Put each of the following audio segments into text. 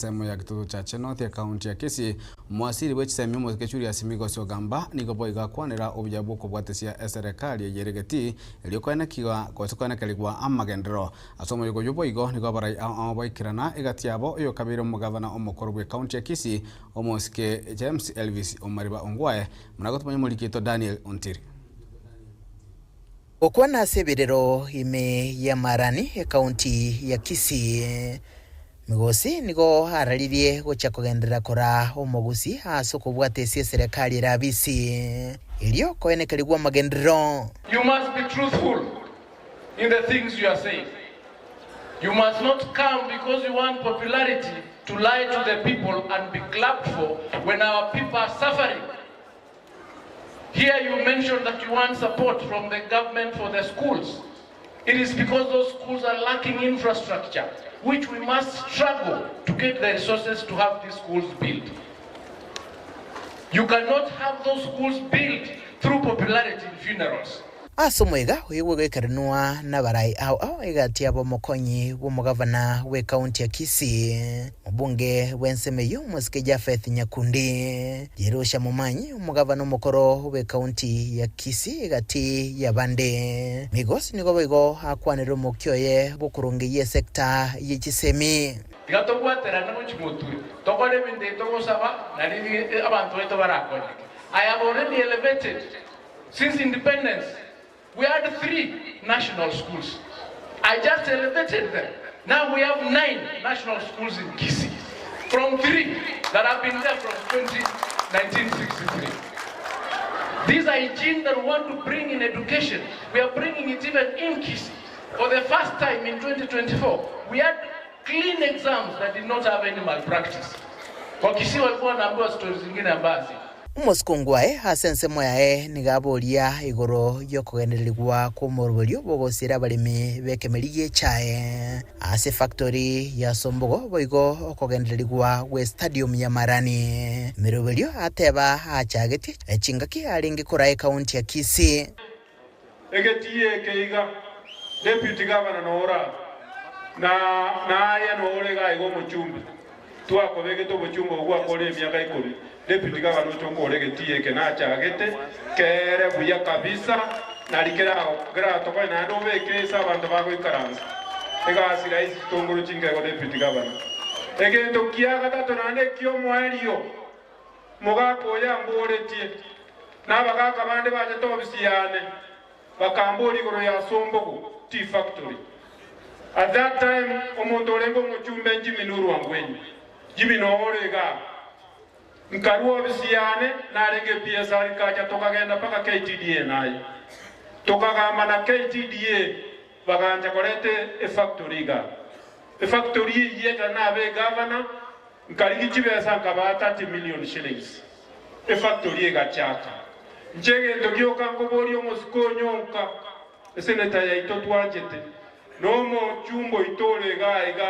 Ensemo ya Gitutu Chache North ekaunti ya Kisii, omowasiri bwe chisemi omosike Julius Migosi Ogamba nigo boigo akwanera obuya bw'okobwatesia eserekari eye ere getii erio koenekiwa gose koenekerigwa amagenderero. Ase omoyega oyio boigo nigo abarai ao ao baikerana egati yabo oyokabeire omogavana omokoro bw'ekaunti ya Kisii omosike James Elvis Omariba Ongwae buna gotomanya omoriki oito Daniel Ontiri. Gokwana ase ebirero ime ya Marani, ekaunti ya Kisii, Migosi nigo araririe gochia kogenderera koraa omogusi ase okobwata ase eserekari ere abisi, erio koenekerigwa amagenderero. You must be truthful in the things you are saying. You must not come because you want popularity to lie to the people and be clapped for when our people are suffering. Here you mentioned that you want support from the government for the schools. It is because those schools are lacking infrastructure, which we must struggle to get the resources to have these schools built. You cannot have those schools built through popularity in funerals. Ase omoyega oyo bw'ogoikaranwa nabarai ao ao egati yabo omokonyi bw'omogavana bw'ekaunti ya Kisii, Omobunge bw'ensemo eyio omosike Japheth Nyakundi, Jerusha Momanyi, omogavana omokoro bw'ekaunti ya Kisii egati y'abande. Migos nigo boigo akwanire omokia oye bw'okorongeyia esecta ye chisemi. Tiga tobwaterane gochia motwe, tokore ebinto ebi togosaba, nario abanto baito barakonyeke. I have already elevated since independence we had 3 national schools I just elevated them now we have 9 national schools in Kisii from 3 that have been there from 20 1963 This hygiene that we want to bring in education we are bringing it even in Kisii for the first time in 2024 we had clean exams that did not have any malpractice Kwa Kisii walikuwa wanaambiwa stories zingine ambazo Omosike aye ase ensemo yaye nigo aboria igoro y'okogendererigwa kw'omoroberio bw'ogosiira abaremi b'ekemeri gi'echae ase efactory ya Sombogo boigo okogendererigwa gw'estadium ya Marani. Emeroberio ateba achagetie chingaki arenge koraa ekaunti ya Kisii. Egetii eke iga, Deputy Governor noro aa, na naye nore iga iga omochumbe, twakobegete obochumbe obwo gwakore emiaka ikomi, Deputy Governor oche okore egetii eke nachagete, kere buya kabisa, nari keratokonye naende obeke ase abanto bagoikaransa. Egasi rahisi chitongoro chinkego Deputy Governor. Egento kia gatato naende ekiomoerio, Mogaka oyo amboretie, na abagaaka bande bachete ofisi yane, bakamboria igoro ya Sombogo Tea Factory. At that time omonto orenge omochumbe Jimmy Nuru Angwenyi, Jimmy noo ore igaa. Nkarua ofisi yane, narenge PSR nkacha tokagenda mpaka KTDA naye. Tokagamba na KTDA bagancha koreta efactory igaa. Efactory eyio ekero nabe egavana, Nkarigia chibesa nkabaa 30 million shillings, efactory egachaka. Inche egento gioka nkoboria omosike onyonka, esenator yaito twanchete, na omochumba oito ore igaa iga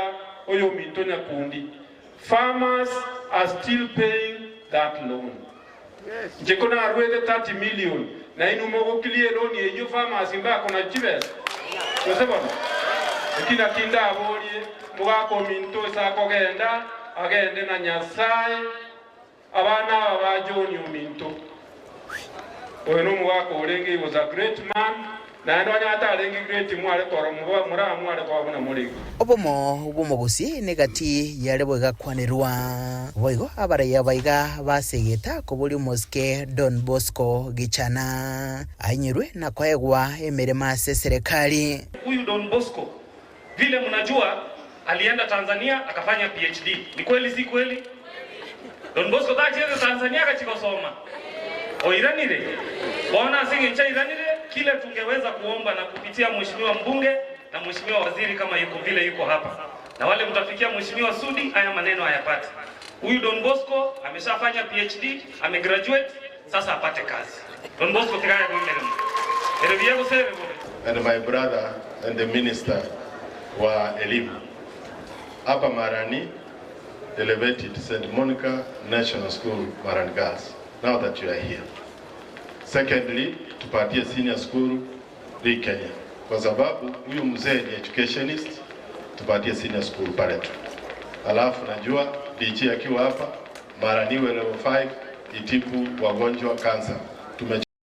oyominto Nyakundi, farmers are still paying that loan. Inche ko naruete 30 million, nainwe mogoclear eloan eyio farmers mbakona chibesa? Gose bono? Eki naki ndaborie mogaka ominto ase akogenda, agende na Nyasae, abana aba ba John ominto. Oyo nomogaka orenge, he was a great man, Naende onye atarenge great mware korora moramware koba buna more iga. Obomo bw'omogusi negati yare boigakwanerwa. Boigo abaraiyo abaiga basegeta koboria omosike Don Bosco Gichana ainyerwe na koegwa emeremo ase eserekari. Huyu Don Bosco vile mnajua alienda Tanzania akafanya PhD. Ni kweli si kweli? Don Bosco tachiete Tanzania agachia gosoma? Oiranire? Bono ase eng'encho airanire, kile tungeweza kuomba na kupitia mheshimiwa mbunge na mheshimiwa waziri kama yuko vile yuko hapa na wale mtafikia mheshimiwa Sudi, haya maneno hayapati. Huyu Don Bosco ameshafanya PhD, amegraduate, sasa apate kazi. Don Bosco tigaya goimeremo. Ere buya gose ebe bobe? And my brother and the minister wa elimu hapa Marani Elevated St. Monica National School Marani Girls now that you are here. Secondly, tupatie senior school Ri Kenya kwa sababu huyu mzee ni educationist, tupatie senior school pale tu. Alafu najua DG akiwa hapa Marani iwe level 5 itibu wagonjwa kansa.